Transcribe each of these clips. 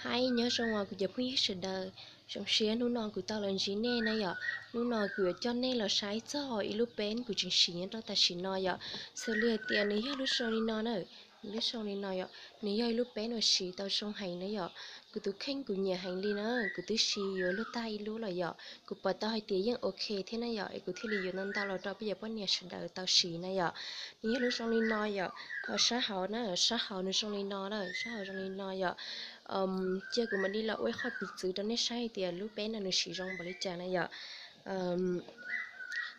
Hais nyob zoo os kuv cov phooj ywg sawv daws, zoo siab hnub no kuv tau los ntsib nej na yom. Hnub no kuv yuav coj nej los saib txog ib lub peb kuv tseem siv nyob rau tam sim no yom. Xws li hais tias nws yog lub zoo li no na, lub zoo li no yom, nws yog ib lub peb uas siv tau zoo heev na yom. Kuv tus kheej kuv nyiam heev li na, kuv twb siv yuav luag tag ib lub lawm yom. Kuv pom tau hais tias yeej ok thiab na yom, es kuv thiaj li yuav ntau ntau los rau peb cov poj niam sawv daws tau siv na yom. Nws yog lub zoo li no yom, ho sab hauv na, sab hauv nws zoo li no na, sab hauv zoo li no yom. Cia kuv mam li los ua ib qho piv txwv rau nej saib hais tias lub peb no nws siv zoo npaum li cas na yom.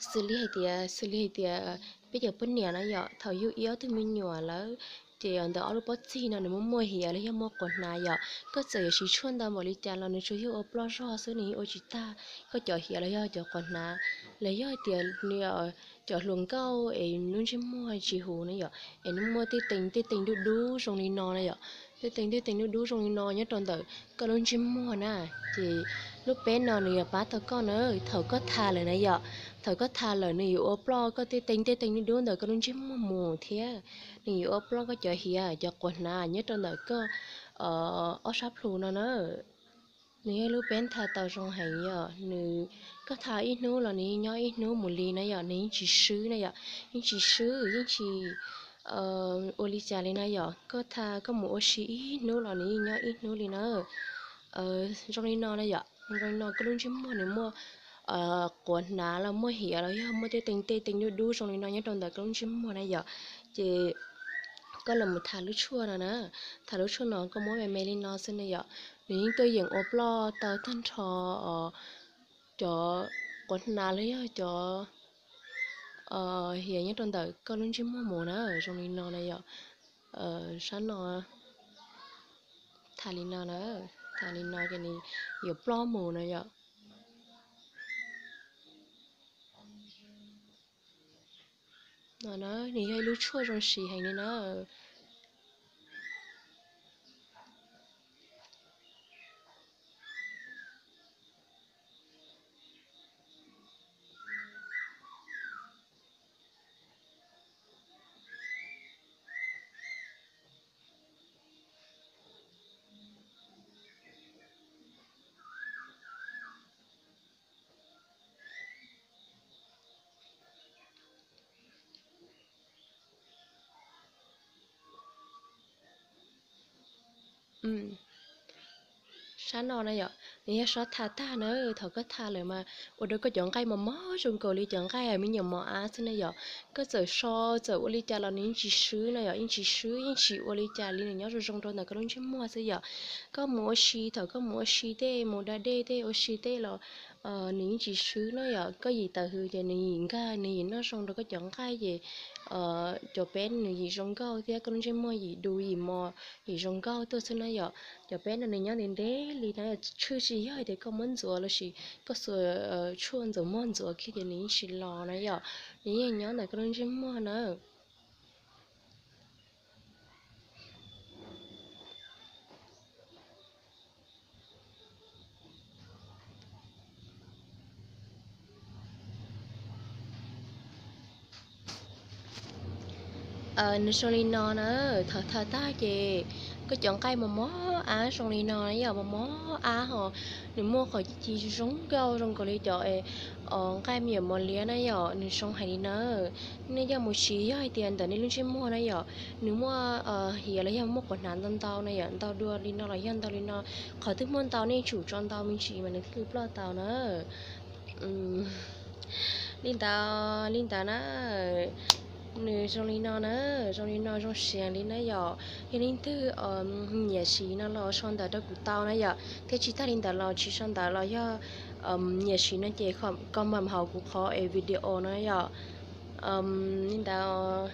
Xws li hais tias, xws li hais tias peb cov poj niam na yom, thaum yug ib ob tug me nyuam lawm, ces ntawm ob lub pob txig no nws muaj muaj hiav los yog muaj quas hnav yom. Koj txawm yuav siv tshuaj ntau npaum li cas los nws tsuas yog ua ploj zog xwb, nws yeej ua tsis tag koj cov hiav los yog cov quas hnav, los yog hais tias nws cov hluas nkauj es lub ntsej muag tsis huv na yom, es nws muaj tej tees tej tees dub dub zoo li no na yom. Tej tees tej tees dub dub zoo li no nyob rau ntawm koj lub ntsej muag na, ces lub peb no nws yuav pab tau koj na. Thaum koj tha lawm na yom, thaum koj tha lawm nws yuav ua ploj koj tej tees tej tees dub dub ntawm koj lub ntsej muag mus thiab nws yuav ua ploj koj cov hiav cov quas hnav nyob rau ntawm koj ob sab plhu no na. Nws yog lub peb tha tau zoo heev yom, nws, koj tha ib hnub los nws yeej nyob ib hnub mus li na yom, nws yeej tsis swb na yom, yeej tsis swb yeej tsis ua li cas li na yom. Koj tha koj mus ua si ib hnub los nws yeej nyob ib hnub li na. Zoo li no na yom, zoo li no koj lub ntsej muag nws muaj quas hnav los muaj hiav los yog muaj tej tees tej tees dub dub zoo li no nyob rau ntawm koj lub ntsej muag na yom, ces koj los mus tha lub tshuaj no na. Tha lub tshuaj no koj muab me me li no xwb na yom, nws yeej tuaj yeem ua ploj tau tag nrho cov quas hnav los yog cov hiav nyob rau ntawm koj lub ntsej muag mus na. Zoo li no na yom, sab no, tha li no na, tha li no ces nws yuav ploj mus na yom. No na, nws yog ib lub tshuaj zoo siv heev li na. Sab no na yom, nws yog sab tha tag na, thaum koj tha lawm mas ua rau koj cov nqaij mos mos zoo nkaus li cov nqaij me nyuam mos ab xwb na yom. Koj txawm so txawm ua li cas los nws yeej tsis swb na yom, yeej tsis swb yeej tsis ua li cas li, nws nyob zoo zoo rau ntawm koj lub ntsej muag xwb yom. Koj mus ua si, thaum koj mus ua si tej, mus da dej tej, ua si tej los nws yeej tsis swb na yom. Koj yim tawm hws ces nws yim nkag, nws yim noj zoo rau koj cov nqaij ces cov peb nws yim zoo nkauj thiab koj lub ntsej muag yim du yim mos yim zoo nkauj tuaj xwb na yom. Cov peb no nws nyob ntev ntev li na, tshwj tsis yog hais tias koj muab ntxuav los sis koj xuas tshuaj ntxuav muag ntxuav kiag ces nws yeej tsis los na yom, nws yeej nyob ntawm koj lub ntsej muag na. Nws zoo li no na, thaum tha tag ces koj cov nqaij mos mos ab zoo li no na yom, mos mos ab ho nws muaj qhov ci ci zoo nkauj zoo nkaus li cov nqaij me nyuam mos liab na yom, nws zoo heev li na. Nej coj mus siv yog hais tias ntawm nej lub ntsej muag na yom, nws muaj hiav los yog muaj quas hnav ntau ntau na yom, ntau dua li no los yog ntau li no, qhov twg muaj ntau nej tsum tso ntau me ntsis mas nws thiaj li ploj tau na. Li ntawd, li ntawd na, nws zoo li no na, zoo li no zoo siab li na yom. Yog leej twg nyiam siv no los sau ntawv rau kuv tau na yom, thiab tsis tag li ntawd los tsis sau ntawv los yog nyiam siv no ces comment hauv kuv qhov video na yom. Li ntawd,